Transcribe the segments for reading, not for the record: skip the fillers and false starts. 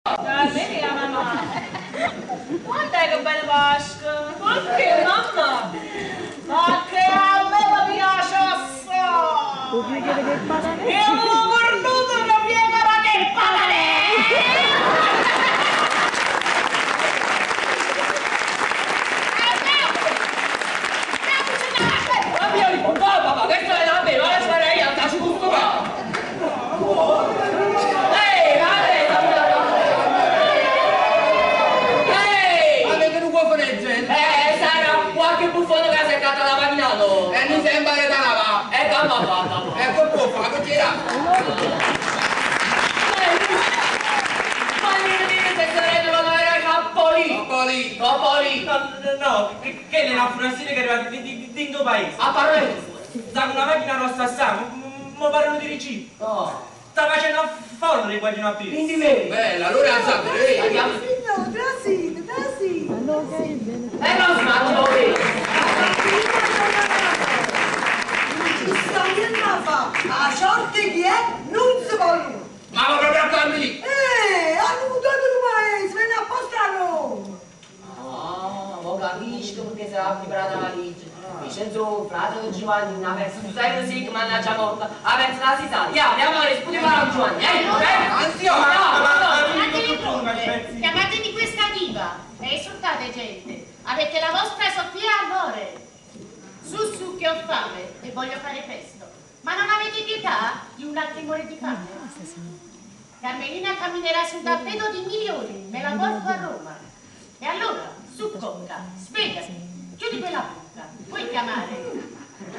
Carmelina, mamma! Quando è che bella Pasqua? Perché mamma? Ma che a me mi piace assai! E un cornuto una piega che parere! Ma che stai da me? Ma la sarei a taci tutto qua! Ehi, Ehi! Avete un cofano di gente? Sarà qualche buffone che si è caduto la macchina! E non sembra da lavare! E come fa? E che può fare? Che c'era? Ma io se sarei non era Cappoli! Cappoli! Cappoli! No, no, che, che è una forestiera che arriva di, di, di, di paese. A parole Sta con una macchina nostra sta, mo parlano di ricci. No. Sta facendo un folle di guaglino a piedi. Quindi me. Bella, allora alzate, Andiamo. Signor, trasite, trasite. E non smattino qui. Ci sta niente da fare. La sorte chi è non si può lui. Ma va proprio a Carmeli! Hanno mutato il paese, viene apposta a Roma. Ah, mo capisco perché sarà preparata la valigia. Vincenzo, frate di Giovanni, una verso tu sai così che mannaggia morta. A verso la si sa. Ya, andiamo a rispondere a Giovanni. Eh, eh. Anzi, oh, Ma, No, ma, no. ma, Chiamatemi pronte, chiamatemi questa diva e esultate gente, avete la vostra Sofia all'ore. Su su che ho fame e voglio fare presto, ma non avete pietà di un altro muore di fame? Carmelina camminerà sul tappeto di milioni, me la porto a Roma. E allora, su cocca, svegliati, chiudi quella bocca, puoi chiamare.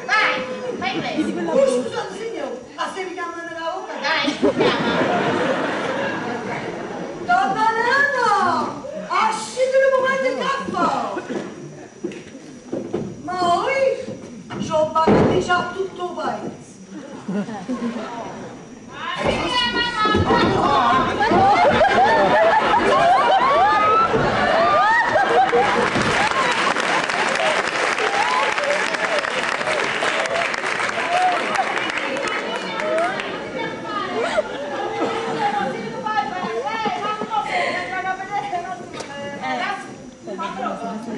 Vai, fai presto. Oh, scusate signor, ma se mi chiamano la bocca? Dai, chiama. Donna Nana, ascite un momento il caffè. Ma oi, ci ho pagato già tutto il paese.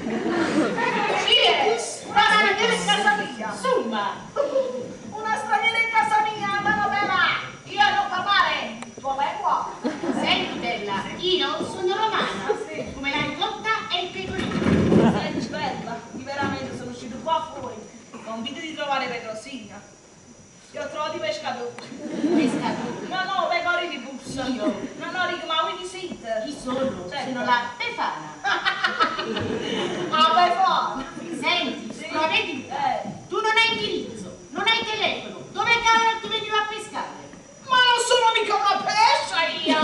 Chi è? Una straniera in casa mia! Insomma, Una straniera in casa mia, ma non bella! Io non parlare! Tua lingua! senti bella, io sono romana, come la ricotta e il pecorino. Senti bella, io veramente sono uscito qua fuori, convinto di trovare Petrosina. Io ho trovato i pescatori. Pescatori. No, no, pecorini di bussa. Io? No, no, dico, ma voi chi siete? Chi sono? Certo. Sono la Befana. Ah, Befana! Senti, Sì. sprovveduta, Eh. tu non hai indirizzo, non hai telefono, dove cavolo ti veniva a pescare? Ma non sono mica una pesca io!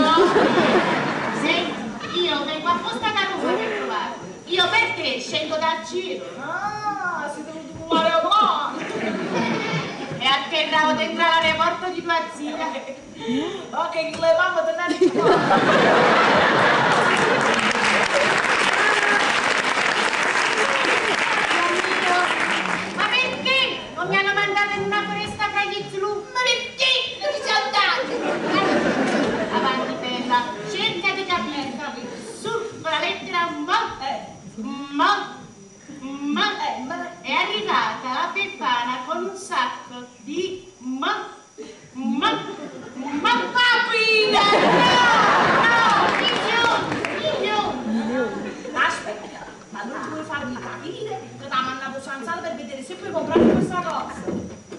Senti, io vengo apposta da Roma per trovarti. Io per te scendo dal cielo Ah, siete venuti con l'aeroplano! e atterravo dentro l'aeroporto di tua zia. Ok, le mamme te ne qua. Ma perché non mi hanno mandato in una foresta fra gli Zulu? Ma perché non ci siamo andati? Avanti bella, cerca di capire. Su con la lettera M, Eh, M, M. ma... È arrivata la Befana con un sacco di M, M, M. Papina! No, no, milioni, milioni. Aspetta, ma non ti vuoi farmi capire che ti ha mandato Sansale per vedere se puoi comprare questa cosa?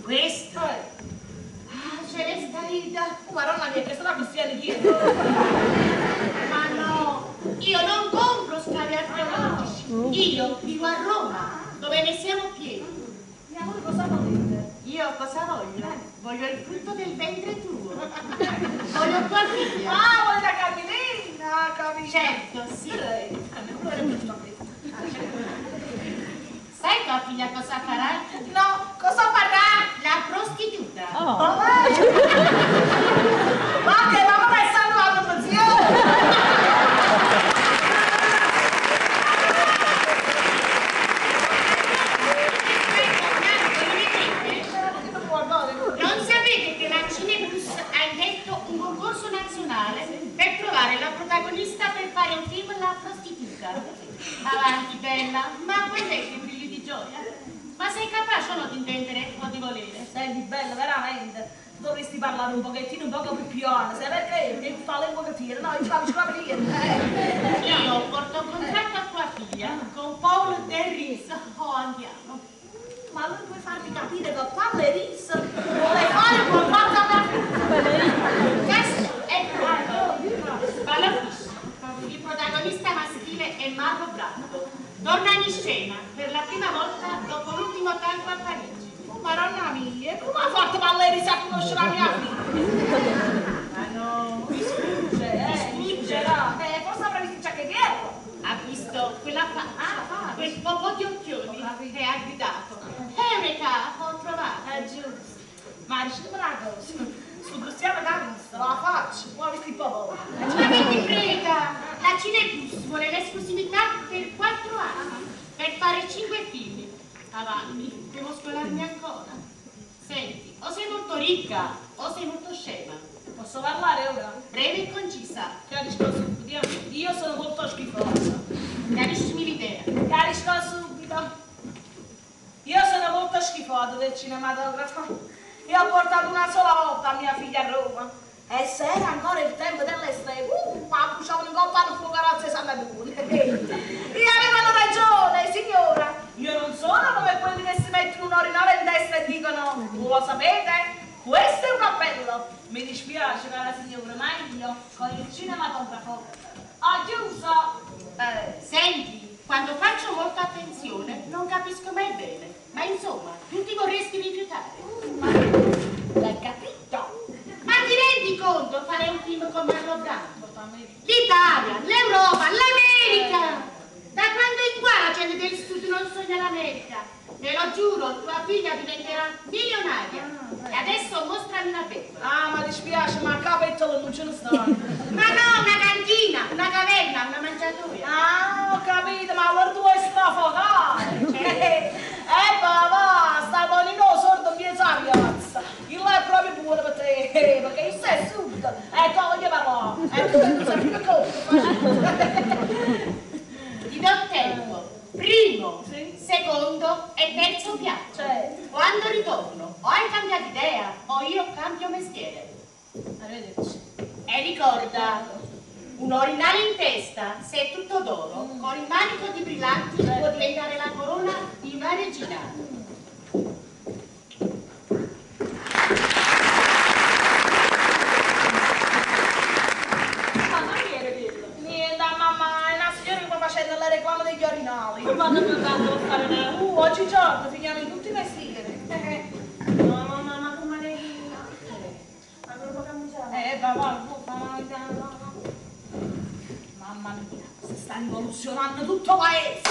Questo? Eh, Ah, Celesta Ida. oh, madonna mia, che è stata cristiana dietro. Ma no, io non compro scavi archeologici. Io vivo a Roma, dove ne siamo pieni. Mia amore, cosa volete? Io cosa voglio? Voglio il frutto del ventre tuo. Voglio tua figlia. Ah, vuoi la Carmelina, capito? Certo, sì. Sì. Sai tua figlia cosa farà? No, cosa farà? La prostituta. prostituta. Ma che ma come stanno la professione? Aspetta, un attimo, mi vedete? Non sapete che la Cineplus ha indetto un concorso nazionale per trovare la protagonista per fare un film La prostituta. Avanti, bella, ma quando è che brilli di gioia? Ma sei capace o no di intendere o di volere? Senti, bella, veramente. Dovresti parlare un pochettino, un poco più piano, sai perché? Devi fare un pochettino, no, io capisco niente. Io porto un contratto a tua figlia con Paul Del Riso. Oh, andiamo. Ma lui puoi farmi capire che parla riso, vuole fare un contratto a mia figlia. Questo è pronto. Ballo fisso. Il protagonista maschile è Marco Brando. Torna in scena per la prima volta dopo l'ultimo tango a Parigi. Oh, Madonna mia, come ha fatto Valeria a conoscere la mia figlia? Ma no, mi sfugge, mi sfugge, no. Forse avrà visto il giacchetiello. Ha visto quella faccia, quel po' di occhioni e ha gridato. Eureka, ho trovato. È giusto. Ma dicimi una cosa, su Cristiano che ha visto, la faccia, poi ha visto il popolo. Ma che ti frega? La Cineplus vuole l'esclusività per 4 anni, per fare 5 film. Avanti, devo scolarmi ancora. Senti, o sei molto ricca o sei molto scema. Posso parlare ora? Breve e concisa. Chiarisco subito, io sono molto schifosa. Chiariscimi l'idea. Chiarisco subito. Io sono molto schifosa del cinematografo. Io ho portato una sola volta mia figlia a Roma. E se era ancora il tempo delle stelle, ma bruciavano in coppa al fuoco razza di San Antonio. E avevano ragione, signora. Io non sono come quelli che si mettono un orinale in testa e dicono, lo sapete? Questo è un appello. Mi dispiace, cara signora, ma io con il cinematografo ho chiuso. Senti, quando faccio molta attenzione non capisco mai bene. Ma insomma, tu ti vorresti rifiutare. L'hai capito? Ma ti rendi conto fare un film con Marlon Brando? L'Italia, l'Europa, l'America! Da quando in qua la gente del sud non sogna l'America? Te lo giuro, tua figlia diventerà milionaria. E adesso mostrami una bettola. Ah, ma dispiace, ma a capettola non ce ne stanno. Ma no, una cantina, una caverna, una mangiatoia. Ah, ho capito, ma allora tu vuoi strafogare. Va, va, sta Tonino sordo in mezzo alla piazza. Il là è proprio buono per te, perché io sei subito. E tu voglio parlare. E tu non sai più cosa. Ti do tempo. Primo, Sì. secondo e terzo piatto. Certo. Quando ritorno, o hai cambiato idea o io cambio mestiere. Arrivederci. E ricorda, un orinale in testa, se è tutto d'oro, con il manico di brillanti può diventare la corona di una regina. Ma non era quello. Niente, mamma, è una signora che va facendo la reclama degli orinali. Ma non mi fanno fare una... Oggigiorno finiamo in tutti i mestieri. No, mamma, ma come lei... Ma quello che mangiare. Va, va, va, va, va. Mamma mia, si sta rivoluzionando tutto paese.